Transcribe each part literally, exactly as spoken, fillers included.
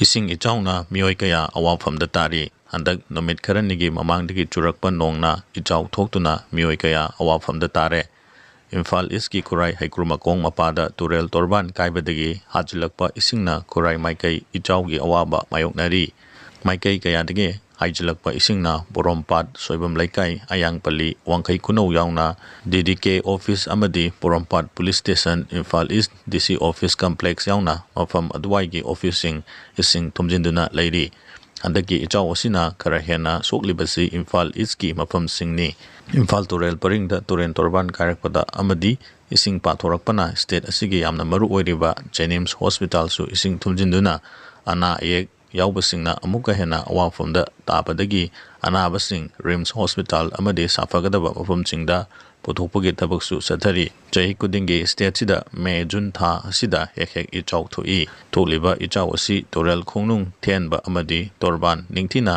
ꯏꯁꯤꯡ ꯏꯆꯥꯎꯅ ꯃꯤꯑꯣꯏ ꯀꯌꯥ ꯑꯋꯥꯐꯝꯗ ꯇꯥꯔꯤ꯫ ꯍꯟꯗꯛ ꯅꯨꯃꯤꯠ ꯈꯔꯅꯤꯒꯤ ꯃꯃꯥꯡꯗꯒꯤ ꯆꯨꯔꯛꯄ ꯅꯣꯡꯅ ꯏꯆꯥꯎ ꯊꯣꯛꯇꯨꯅ ꯃꯤꯑꯣꯏ ꯀꯌꯥ ꯑꯋꯥꯐꯝꯗ ꯇꯥꯔꯦ꯫ ꯏꯝꯐꯥꯜ ꯏꯁꯀꯤ ꯈꯨꯔꯥꯏ ꯍꯩꯀ꯭ꯔꯨꯃꯈꯣꯡ ꯃꯄꯥꯗ ꯇꯨꯔꯦꯜ ꯇꯣꯔꯕꯥꯟ ꯀꯥꯏꯕꯗꯒꯤ ꯍꯥꯖꯤꯜꯂꯛꯄ ꯏꯁꯤꯡꯅ ꯈꯨꯔꯥꯏ ꯃꯥꯏꯀꯩ ꯏꯆꯥꯎꯒꯤ ꯑꯋꯥꯕ ꯃꯥꯌꯣꯛꯅꯔꯤ꯫ ꯃꯥꯏꯀꯩ ꯀꯌꯥꯗꯒꯤ ꯍꯥꯏꯖꯤꯜꯂꯛꯄ ꯏꯁꯤꯡꯅ ꯄꯣꯔꯣꯝꯄꯥꯠ, ꯁꯣꯏꯕꯝ ꯂꯩꯀꯥꯏ, ꯑꯌꯥꯡꯄꯜꯂꯤ, ꯋꯥꯡꯈꯩ ꯈꯨꯅꯧ ꯌꯥꯎꯅ ꯗꯤ ꯗꯤ ꯀꯦ ꯑꯣꯐꯤꯁ ꯑꯃꯗꯤ ꯄꯣꯔꯣꯝꯄꯥꯠ ꯄꯨꯂꯤꯁ ꯁ꯭ꯇꯦꯁꯟ, ꯏꯝꯐꯥꯜ ꯏꯁ ꯗꯤ ꯁꯤ ꯑꯣꯐꯤꯁ ꯀꯝꯄ꯭ꯂꯦꯛꯁ ꯌꯥꯎꯅ ꯃꯐꯝ ꯑꯗꯨꯋꯥꯏꯒꯤ ꯑꯣꯐꯤꯁꯁꯤꯡ ꯏꯁꯤꯡ ꯊꯨꯝꯖꯤꯟꯗꯨꯅ ꯂꯩꯔꯤ꯫ ꯍꯟꯗꯛꯀꯤ ꯏꯆꯥꯎ ꯑꯁꯤꯅ ꯈꯔ ꯍꯦꯟꯅ ꯁꯣꯛꯂꯤꯕꯁꯤ ꯏꯝꯐꯥꯜ ꯏꯁꯀꯤ ꯃꯐꯝꯁꯤꯡꯅꯤ꯫ ꯏꯝꯐꯥꯜ ꯇꯨꯔꯦꯜ ꯄꯔꯤꯡꯗ ꯇꯨꯔꯦꯜ ꯇꯣꯔꯕꯥꯟ ꯀꯥꯏꯔꯛꯄꯗ ꯑꯃꯗꯤ ꯏꯁꯤꯡ ꯄꯥꯊꯣꯔꯛꯄꯅ ꯁ꯭ꯇꯦꯠ ꯑꯁꯤꯒꯤ ꯌꯥꯝꯅ ꯃꯔꯨ ꯑꯣꯏꯔꯤꯕ ꯖꯦꯅꯤꯝꯁ ꯍꯣꯁꯄꯤꯇꯥꯜꯁꯨ ꯏꯁꯤꯡ ꯊꯨꯝꯖꯤꯟꯗꯨꯅ ꯑꯅꯥ ꯑꯌꯦꯛ ꯌꯥꯎꯕꯁꯤꯡꯅ ꯑꯃꯨꯛꯀ ꯍꯦꯟꯅ ꯑꯋꯥꯐꯝꯗ ꯇꯥꯕꯗꯒꯤ ꯑꯅꯥꯕꯁꯤꯡ ꯔꯤꯝꯁ ꯍꯣꯁꯄꯤꯇꯥꯜ ꯑꯃꯗꯤ ꯁꯥꯐꯒꯗꯕ ꯃꯐꯝꯁꯤꯡꯗ ꯄꯨꯊꯣꯛꯄꯒꯤ ꯊꯕꯛꯁꯨ ꯆꯠꯊꯔꯤ꯫ ꯆꯍꯤ ꯈꯨꯗꯤꯡꯒꯤ ꯁ꯭ꯇꯦꯠꯁꯤꯗ ꯃꯦ, ꯖꯨꯟ ꯊꯥ ꯑꯁꯤꯗ ꯍꯦꯛ ꯍꯦꯛ ꯏꯆꯥꯎ ꯊꯣꯛꯏ꯫ ꯊꯣꯛꯂꯤꯕ ꯏꯆꯥꯎ ꯑꯁꯤ ꯇꯨꯔꯦꯜ ꯈꯣꯡꯅꯨꯡ ꯊꯦꯟꯕ ꯑꯃꯗꯤ ꯇꯣꯔꯕꯥꯟ ꯅꯤꯡꯊꯤꯅ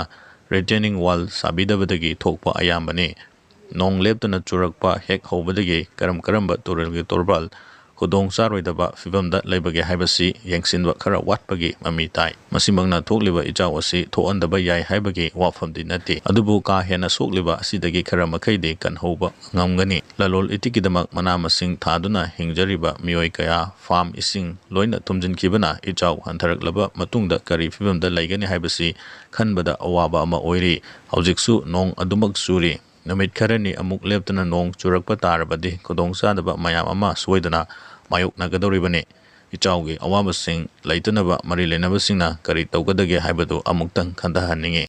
ꯔꯤꯇꯦꯅꯤꯡ ꯋꯥꯜ ꯁꯥꯕꯤꯗꯕꯗꯒꯤ ꯊꯣꯛꯄ ꯑꯌꯥꯝꯕꯅꯤ꯫ ꯅꯣꯡ ꯂꯦꯞꯇꯅ ꯆꯨꯔꯛꯄ ꯍꯦꯛ ꯍꯧꯕꯗꯒꯤ ꯀꯔꯝ ꯀꯔꯝꯕ ꯇꯨꯔꯦꯜꯒꯤ ꯇꯣꯔꯕꯥꯟ ꯈꯨꯗꯣꯡ ꯆꯥꯔꯣꯏꯗꯕ ꯐꯤꯕꯝꯗ ꯂꯩꯕꯒꯦ ꯍꯥꯏꯕꯁꯤ ꯌꯦꯡꯁꯤꯟꯕ ꯈꯔ ꯋꯥꯠꯄꯒꯤ ꯃꯃꯤ ꯇꯥꯏ꯫ ꯃꯁꯤꯃꯛꯅ ꯊꯣꯛꯂꯤꯕ ꯏꯆꯥꯎ ꯑꯁꯤ ꯊꯣꯛꯍꯟꯗꯕ ꯌꯥꯏ ꯍꯥꯏꯕꯒꯤ ꯋꯥꯐꯝꯗꯤ ꯅꯠꯇꯦ, ꯑꯗꯨꯕꯨ ꯀꯥ ꯍꯦꯟꯅ ꯁꯣꯛꯂꯤꯕ ꯑꯁꯤꯗꯒꯤ ꯈꯔ ꯃꯈꯩꯗꯤ ꯀꯟꯍꯧꯕ ꯉꯝꯒꯅꯤ꯫ ꯂꯂꯣꯜ ꯏꯇꯤꯛꯀꯤꯗꯃꯛ ꯃꯅꯥ ꯃꯁꯤꯡ ꯊꯥꯗꯨꯅ ꯍꯤꯡꯖꯔꯤꯕ ꯃꯤꯑꯣꯏ ꯀꯌꯥ, ꯐꯥꯝ, ꯏꯁꯤꯡ ꯂꯣꯏꯅ ꯊꯨꯝꯖꯤꯟꯈꯤꯕꯅ ꯏꯆꯥꯎ ꯍꯟꯊꯔꯛꯂꯕ ꯃꯇꯨꯡꯗ ꯀꯔꯤ ꯐꯤꯕꯝꯗ ꯂꯩꯒꯅꯤ ꯍꯥꯏꯕꯁꯤ ꯈꯟꯕꯗ ꯑꯋꯥꯕ ꯑꯃ ꯑꯣꯏꯔꯤ꯫ ꯍꯧꯖꯤꯛꯁꯨ ꯅꯣꯡ ꯑꯗꯨꯃꯛ ꯆꯨꯔꯤ꯫ ꯅꯨꯃꯤꯠ ꯈꯔꯅꯤ ꯑꯃꯨꯛ ꯂꯦꯞꯇꯅ ꯅꯣꯡ ꯆꯨꯔꯛꯄ ꯇꯥꯔꯕꯗꯤ ꯈꯨꯗꯣꯡꯆꯥꯗꯕ ꯃꯌꯥꯝ ꯑꯃ ꯁꯣꯏꯗꯅ ꯃꯥꯌꯣꯛꯅꯒꯗꯧꯔꯤꯕꯅꯤ꯫ ꯏꯆꯥꯎꯒꯤ ꯑꯋꯥꯕꯁꯤꯡ ꯂꯩꯇꯅꯕ ꯃꯔꯤ ꯂꯩꯅꯕꯁꯤꯡꯅ ꯀꯔꯤ ꯇꯧꯒꯗꯒꯦ ꯍꯥꯏꯕꯗꯨ ꯑꯃꯨꯛꯇꯪ ꯈꯟꯊꯍꯟꯅꯤꯡꯏ꯫